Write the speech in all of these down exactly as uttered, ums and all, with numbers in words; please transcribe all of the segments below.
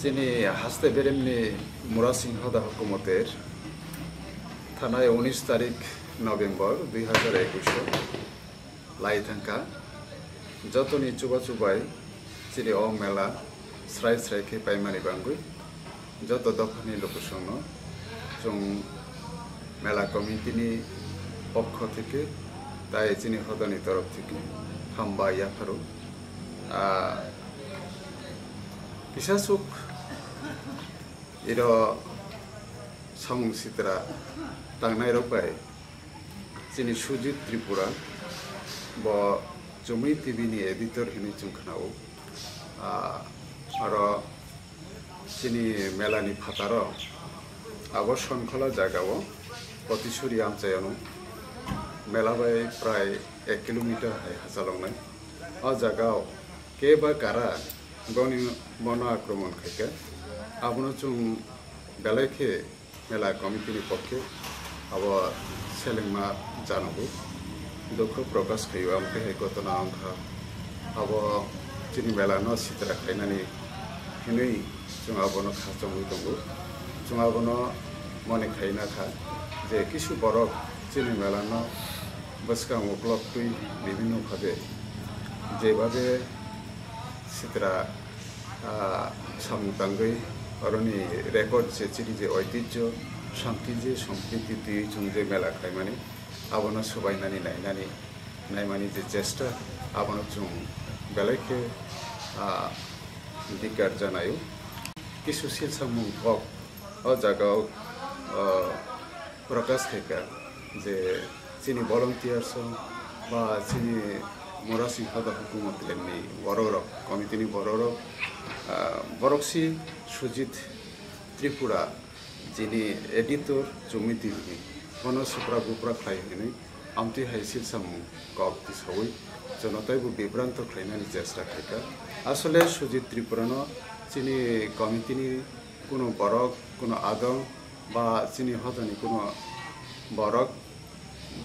Chini haste beremni Murasing hoda hukumoter thanai unis tarik November dui hazar ekush o lai thangkha. Jotoni chubachu bai chini o mela srai srai khe paimani bangwi joto dophani lukusongno chwng mela committee ni pokho theke tai chini hodani torof theke hambai yapharo. Ah, kisa suk iro samung sitra tangnai rok bai chini Sujit Tripura bo Chumui T V ni editor hinwi chwng khnao. Ah, aro chini mela ni phataro abo Sonkhola jaga o Potisuri amchai ano mela bai prai ek kilometer hai hachaloknai. O jaga o keba kara boni bono akromon khaikha. Abono chwng belai khe mela committee ni pokhe abo selengma janogo dukhu prokash khaio, amtwi hai gotona wngkha. Abo chini mela no sitra khainani hinwi chwng abono kha chongwi tongo. Chwng abono mone khaina kha je kisu borok chini mela no bwskang uklok twi bibinno bhabe jebhabe sitra, ah, samung tangwi oroni record je chini je oitijjo, samti je sampriti twiwi chwng je mela khlaimani, abono swbainani nainani, naimani je chesta, abono chwng belai khe, ah, dikar janaio. Kisu silsamung kok o jaga o, ah, prokash khaikha je chini volunteers rok ba chini Murasing hoda hukumoter ni borok rok, committee ni borok rok, ah, borok si Sujit Tripura, jini editor Chumui T V ni, bono supra gupra khlai hinwi amtwi hai silsamung kok tisawi jono taibo bibranto khlainani chesta khaikha. Asole Sujit Tripura no chini committee ni kuno borok, kuno adong ba chini hodani kuno borok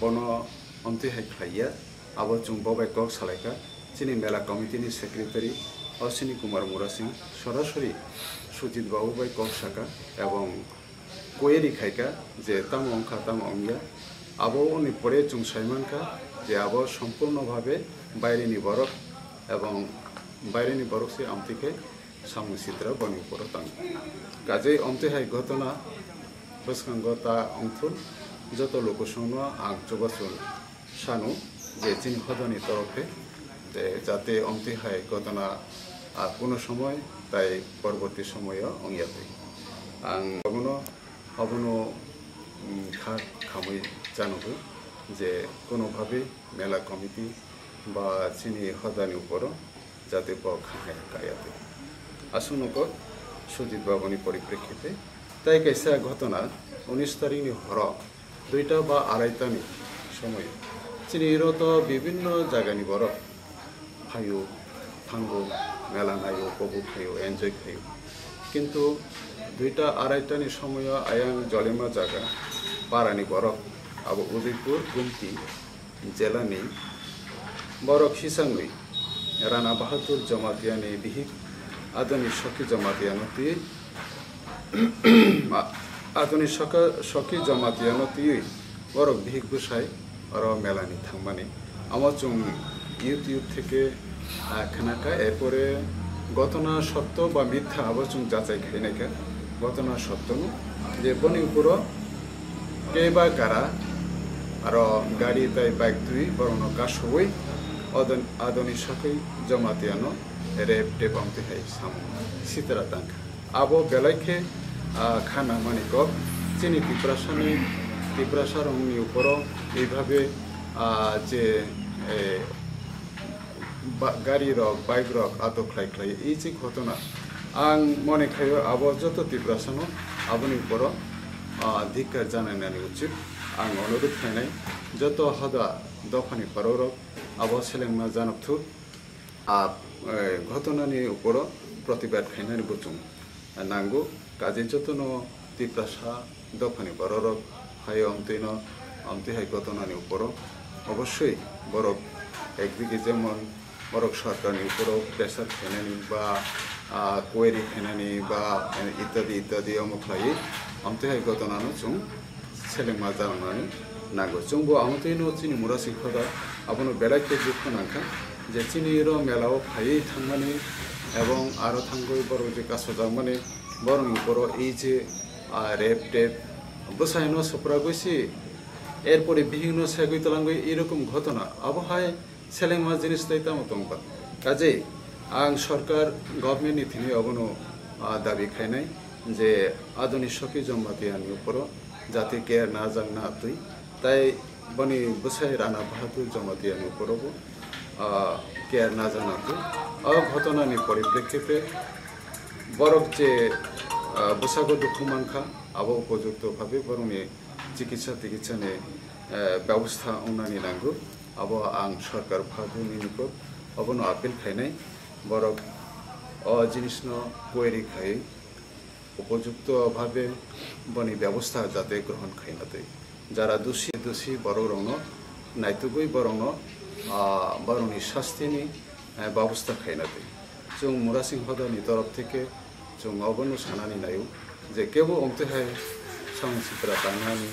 bono amtwi hai khlaiya, abo chwng bo bai kok salaikha. Chini mela committee ni secretary Ashwini Kumar Murasing sorasori Sujit babu bai kok saka ebong query khaikha je tamo wngkha, tamo wngya. Aboni pore chwng saimankha je abo sompurno bhabe baireni borok ebong baireni borok se amtwi khe samung sitra boni uporo tang. Kajei omtwi hai ghotona bwskango ta wngthun, joto lukusongno ang chubachu sanu je chini hodani torofe je jate omtwi hai ghotona, ah, kuno somoy tai porborti somoyo wngya twi. Ang abono, abono, mm, kha khamwi chanogo je kuno bhabe mela committee ba chini hodani uporo jate bo kha hai kaya twi. Aswk nokho Sujit babuni poriprekhite tai kaisa ghotona unis tarikni horo duita ba araitani somoy chini iro to bibinno jagani borok phaio, thango, mela naio, kobo khaio, enjoy khaio. Kintu duita araitani somoyo ayang jolima jaga parani borok abo Udaipur, Gumti, jelani borok hisangwi Rana Bahadur Jamatiani bihik Adoni Soki Jamatiano twi, Adoni Soka-, Soki Jamatiano twi borok bihik bwsai oro melani thangmani. Amo chwng YouTube theke, ah, khnakha, erpore ghotona sotto ba mitha abo chwng jachai khainaikha. Ghotona sottono je boni uporo keba kara aro gari tai bike twi borokno kasowi Adon-, Adoni Soki Jamatiano rep tep amtwi hai samung sitra tangkha. Abo belai khe, ah, kha nangmani kok. Chini Tiprasani, Tiprasarokni uporo eibhabe, ah, je, eh, ba-, gari rok, bike rok ato khlai khlai. I chik ghotona ang mone khaio abo joto Tiprasano aboni uporo, ah, dhikkar janainani uchit. Ang onurudh khlainai joto hoda dophani borok rok abo selengma janokthuk. A, eh, ghotonani uporo protibad khainani bo chwng nango. Kaje jotono Tiprasa dophani bororok phaio, amtwino, amtwi hai ghotonani uporo obosoi borok ekdigi jemon borok sorkarni uporo pressure khainani ba ah, query khainani ba, eh, itadi itadi omo khlaiwi, amtwi hai gotona no chwng selengma janani nango. Chwngbo amtwi no chini Murasing hoda abono belai khe dukhu nangkha je chini ro mela o phaiwi thangmani ebong aro thangwi borok je kasojakmani borokni ukoro ei je, ah, rape tape bwsaino swpragwi si erpore bihikno segwi twlangwi ei rokom ghotona abo hai selengma jinis tei tamo tongkha. Kaje ang sorkar government ni thini obono, ah, dabi khainai je Adoni Soki Jamatia ni uporo jati care na jang na twi tai boni bwsai Rana Bahadur Jamatia ni uporo bo, ah, care na jang na twi. O ghotona ni poriprekkite borok je, ah, bwsago dukhu mankha abo upojukto bhabe borokni chikitsa tikitsa ni, eh, bebostha wngnani nango. Abo ang sorkar phabu ni nukho, obono appeal khainai. Borok o jinisno query khai upojukto bhabe boni bebostha jate grohon khaina twi. Jara dusi, dusi borok rokno naitugwi borokno, ah, borokni sastini, eh, bebostha khaina twi. Chwng Murasing hodani torof theke chwng obono sanani naio je kebo omtwi hai samung sitra tangnani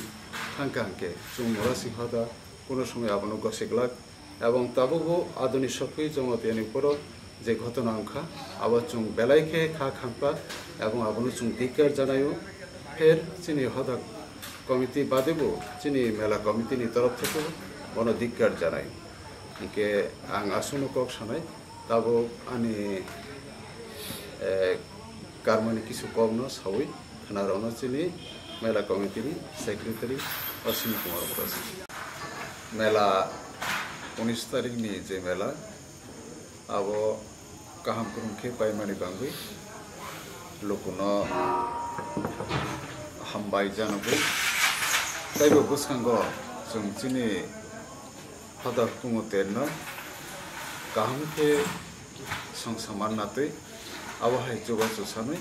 thangkha hwnkhe chwng Murasing hoda kuno somoi abono gosi glak. Ebong tabukbo Adoni Sokwi Jamatia ni uporo je ghotona wngkha, abo chwng belai khe kha khamkha ebong abono chwng dikkar janaio. Pher chini hoda committee badebo chini mela committee ni torof thekebo bono dikkar janaio. Hwnkhe ang aswkno kok sanai, tabuk ani, eh, karmani kisu kokno sawi khwnarokno chini mela committee ni secretary Ashwini Kumar Mukherjee. Mela unis tarikh ni je mela, abo kaham kwrwng khe paimani bangwi lukuno hambai janagwi. Taibo bwskango chwng chini hoda Kumu Terno kaham khe songsaman natwi abo hai chubachu sanwi